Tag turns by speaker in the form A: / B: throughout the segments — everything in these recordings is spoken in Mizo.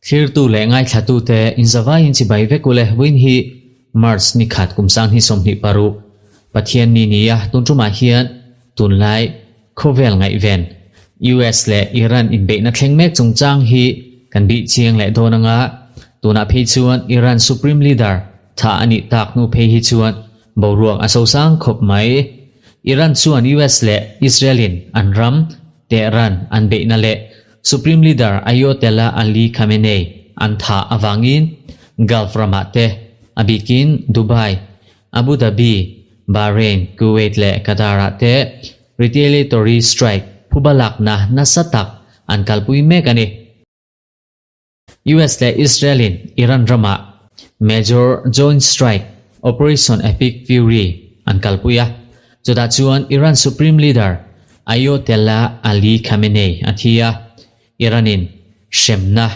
A: Thlirtu leh ngaithlatute inzavaiin chibai vek ule vawiin hi March ni khat kum sang hi 26 Pathian ni nia tun tumah hian tunlai khawvel ngaihven US leh Iran inbeihna thleng mek chungchang hi kan bih chiang leh dawn anga tunah phei chuan Iran Supreme Leader tha a nih tak hnu phei hi chuan boruak a sosang khawp mai. Iran chuan US leh Israel in an ram Tehran an beihna leh Supreme Leader Ayatollah Ali Khamenei an thah avangin Gulf ramah te, a bikin Dubai, Abu Dhabi, Bahrain, Kuwait leh Qatar-ah te retaliatory strike phuba lakna nasa tak an kalpui mek a ni. US leh Israel-in Iran ramah Major Joint Strike, Operation Epic Fury an kalpui a, chutah chuan Iran Supreme Leader Ayatollah Ali Khamenei a thi a, Iran-in hremna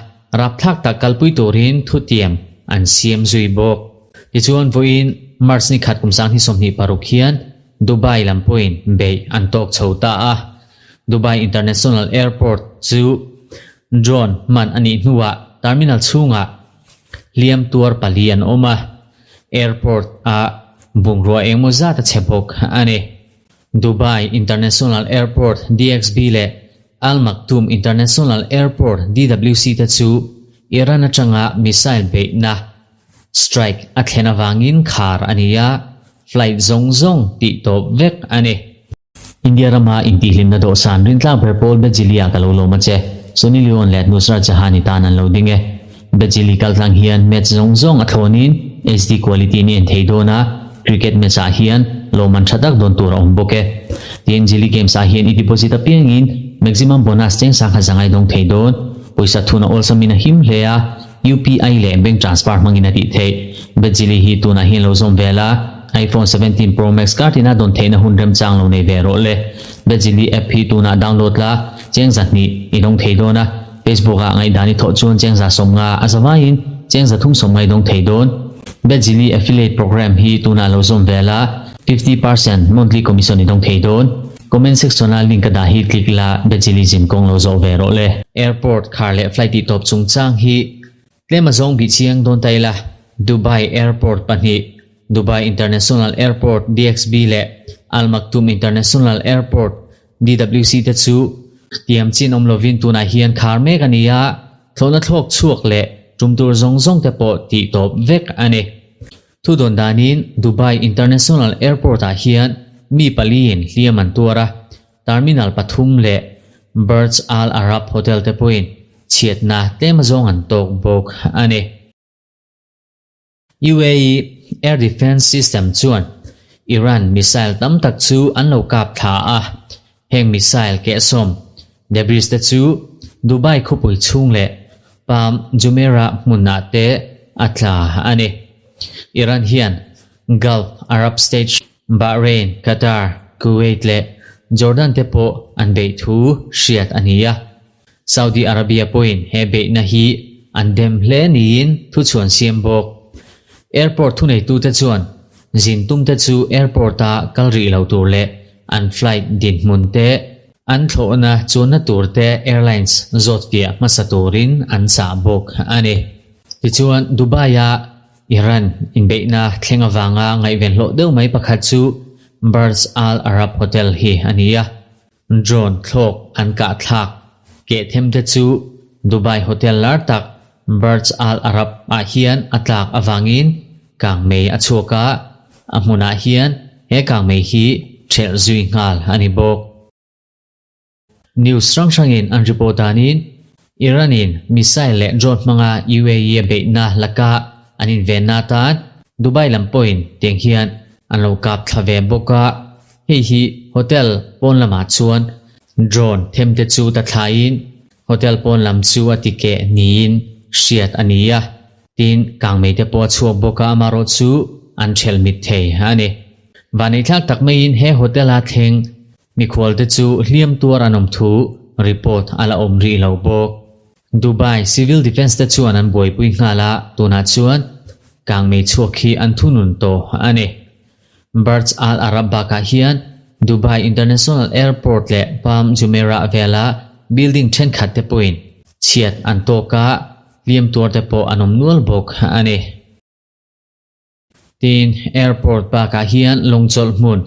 A: rapthlak tak kalpui turin thutiam an siam zui bawk. Tichuan vawiin March ni khat kum 2026 hian Dubai lam pawhin beih an tawk chho ta a, Dubai International Airport chu Drone hman a nih hnuah terminal chhungah hliam tuar pali an awm a, airport ah bungrua engmaw zat a chhe bawk a ni. Dubai International Airport, DXB, leh Al Maktoum International Airport, DWC, te chu Iran atanga missile beihna, strike, a thlen avangin khar a ni a, flight zawng zawng tih tawp vek a ni. India rama intihhlimna dawhsan rintlak ber pawl Bejili-ah ka lo lawm a che. Sunny Leone leh Nusrat Jahan-i tan an lo ding e. Bejili kaltlang hian match zawng zawng a thlawnin HD quality ni en thei dawn a, cricket match ah hian lawmman tha tak dawn tur a awm bawk e. Tin, Jili Games ah hian i deposit apiangin maximum bonus cheng 10,000 dawng thei dawn. Pawisa thun a awlsamin a him hle a, UPI leh bank transfer hmangin a tih theih. Bejili hi tunah hian lo zawm vel a. iPhone 17 Pro Max kar tina dawn theihna hun remchang lo nei ve rawh le. Bejili app hi tunah download la, cheng 200 i dawng thei dawn a. Facebook ah ngaihdan i thawh chuan cheng 150 a zavaiin cheng 350 i dawng thei dawn. Bejili affiliate program hi tunah lo zawm vel a, 50% monthly commission i dawng thei dawn. Comment section a link a dah hi click la, Bejili zin kawng lo zawh ve rawh le. Airport khar leh flight tih tawp chungchang hi Tlem a zawng bih chiang dawn ta ila, Dubai Airport pahnih, Dubai International Airport, DXB, leh Al Maktoum International Airport, DWC, te chu tiam chin awm lovin tunah hian khar mek a ni a, thlawhna thlawk chhuak leh tum tur zawng zawng te pawh tih tawp vek a ni. Thu dawn danin Dubai International Airport-ah hian mi paliin hliam an tuar a, Terminal pathum leh Burj Al Arab Hotel te pawhin chhiatna tlem azawng an tawk bawk a ni. UAE Air Defence System chuan Iran missile tam tak chu an lo kap thla a, heng missile kehsawm, debris, te chu Dubai khawpui chhung leh Palm Jumeirah hmunah te a tla a ni. Iran hian Gulf Arab States Bahrain, Qatar, Kuwait leh Jordan te pawh an beih thu hriat a ni a. Saudi Arabia pawhin he beihna hi an dem hle niin thuchhuan siam bawk. Airport thuneitute chuan zin tumte chu airport-a kal rih lo tur leh an flight dinhmun te, an thlawhna chuanna tur te airlines zawtfiah hmasa turin an chah bawk a ni. Tichuan, Dubai-a Iran inbeihna thleng avanga ngaihven hlawh deuh mai pakhat chu Burj Al Arab Hotel hi a ni a, drone thlawk an kah thlak keh them te chu Dubai hotel lar tak Burj Al Arab ah hian a tlak avangin kangmei a chhuak a, a hmunah hian he kangmei hi thelh zui nghal a ni bawk. News hrang hrangin an report danin Iran-in missile leh drone hmanga UAE a beihna laka an invenna atan Dubai lam pawhin tiang hian an lo kap thla ve bawk a, hei hi hotel pawn lamah chuan drone them te chu ta thlaiin hotel pawn lam chu a ti keh niin hriat a ni a, tin kangmei te pawh a chhuak bawk a, amaherawh chu an thelh mit thei a ni. Vanneithlak tak maiin he hotel-a thleng Mikhualte chu hliam tuar an awm thu report a la awm rih lo bawk. Dubai Civil Defence te chuan an buaipui nghal a, tunah chuan kangmei chhuak hi an thunun tawh a ni. Burj Al Arab bakah hian Dubai International Airport leh Palm Jumeirah vela building thenkhat te pawhin chhiat an tawk a, hliam tuar te pawh an awm nual bawk a ni. Tin, airport bakah hian lawngchawlh hmun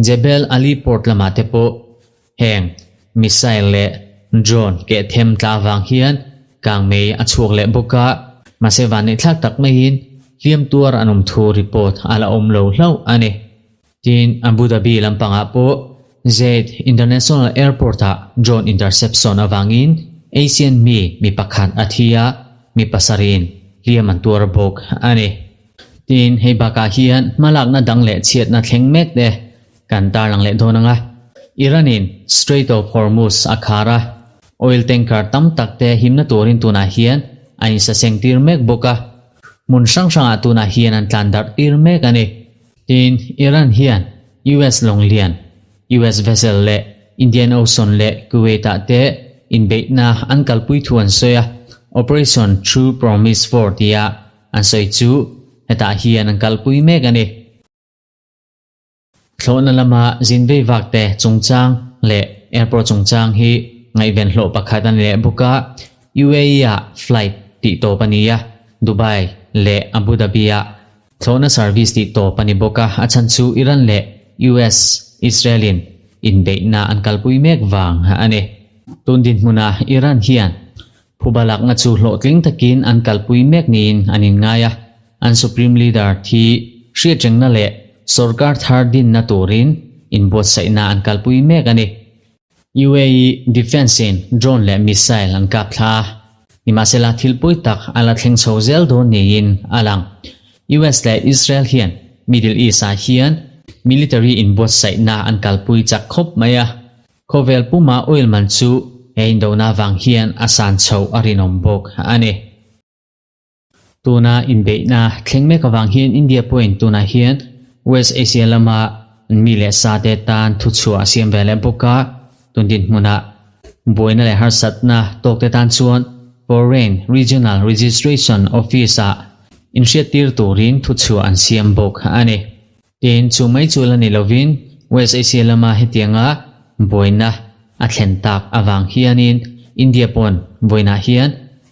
A: Jebel Ali Port lamah te pawh heng missile leh drone keh them tla avang hian kangmei a chhuak leh bawk a, mahse vanneihthlak tak maiin hliam tuar an awm thu report a la awm lo hlauh a ni. Tin, Abu Dhabi lampangah pawh Zayed International Airport-ah drone interception avangin Asian mi mi pakhat a thi a, mi pasarih-in hliam an tuar bawk a ni. Tin, hei bakah hian hmalakna dang leh chhiatna thleng mek te kan tarlang leh dawn ang a. Iran-in Strait of Hormuz a khar a, oil tanker tam tak te himna turin tunah hian a insaseng tir mek bawk a, hmun hrang hrangah tunah hian an tlan darh tir mek a ni. Tin, Iran hian US lawnglian, US vessel leh Indian Ocean leh Kuwait-ah te inbeihna an kalpui thu an sawi a, Operation True Promise 4 tia an sawi chu hetah hian an kalpui mek a ni. Thlawhna lama zin vei vak te chungchang leh airport chungchang hi ngaihven hlawh pakhat a ni leh bawk a, UAE-ah flight tih tawp a ni a, Dubai leh Abu Dhabi-ah Thlawhna service tih tawp a ni bawk a, a chhan chu Iran leh US, Israel in inbeihna an kalpui mek vang a ni. Tun dinhmunah Iran hian phuba lakna chu hlawhtling takin an kalpui mek niin an inngai a, an Supreme Leader thi hriatrengna leh sorkar thar dinna turin inbuatsaihna an kalpui mek a ni. UAE Defence in drone leh missile an kap thla a, nimahsela thil pawi tak a la thleng chho zel dawn niin a lang. US leh Israel hian Middle East ah hian military inbuatsaihna an kalpui chak khawp mai a, khawvel puma oil man chu he indona vang hian a san chhoh a rinawm bawk a ni. Tuna inbeihna thleng mek avang hian India pawhin tunah hian West Asia lama mi leh sa te tan thuchhuah a siam ve leh bawk a, tun dinhmunah buaina leh harsatna tawk te tan chuan Foreign Regional Registration Office-ah inhriattir turin thuchhuah an siam bawk a ni. Tin, chu mai chu la ni lovin West Asia lama hetianga buaina a thlen tak avang hianin India pawn vawiinah hian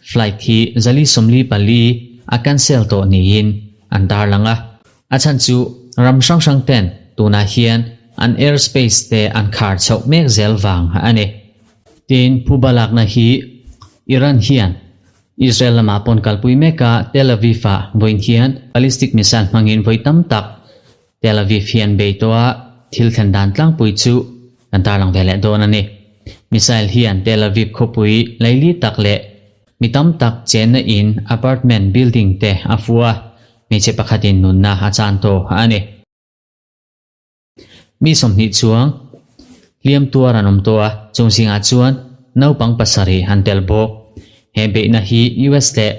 A: flight hi 444 a cancel tawh niin an tarlang a. A chhan chu ram hrang hrang ten tunah hian an airspace te an khar chhoh mek zel vang a ni. Tin, phuba lakna hi Iran hian Israel lamah pawn kalpui mek a, Tel Aviv-ah vawiin hian ballistic missile hmangin vawi tam tak Tel Aviv hian bei tawh a, thil thlen dan tlangpui chu kan tarlang ve leh dawn a ni. Missile hian Tel Aviv khawpui laili tak leh mi tam tak chenna in apartment building te a fuh a, hmeichhe pakhatin nunna a chan tawh a ni. Mi 20 chuang hliam tuar an awm tawh a, chung zingah chuan naupang pasarih an tel bawk. He beihna hi US leh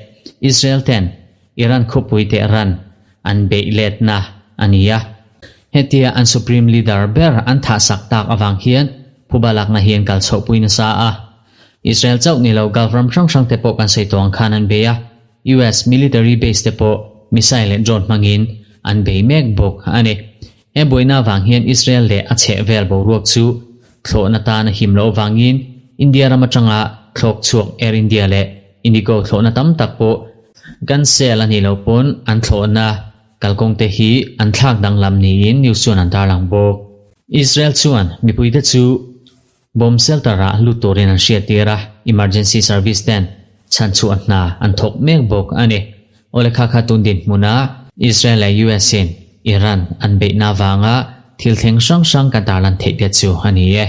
A: Israel ten Iran khawpui Tehran an beih letna a ni a. Hetia an Supreme Leader ber an thahsak tak avang hian phuba lakna hi an kal chhohpui nasa a. Israel chauh ni lo Gulf ram hrang hrang te pawh kan sawi tawh ang khan an bei a. US military base te pawh missile leh drone hmangin an bei mek bawk a ni. He buaina avang hian Israel leh a chhehvel boruak chu thlawhna tan a him loh avangin India ram atanga thlawk chhuak Air India leh Indigo thlawhna tam tak pawh cancel a nih loh pawn an thlawhna kalkawng te hi an thlak danglam niin news chuan an tarlang bawk. Israel chuan mipuite chu Bomb shelter-ah lut turin an hriattir a, emergency service ten chhanchhuah hna an thawk mek bawk a ni. Awle kha kha tun dinhmuna Israel leh US-in Iran an beihna avanga thil thleng hrang hrang kan tarlan theih te chu a ni e.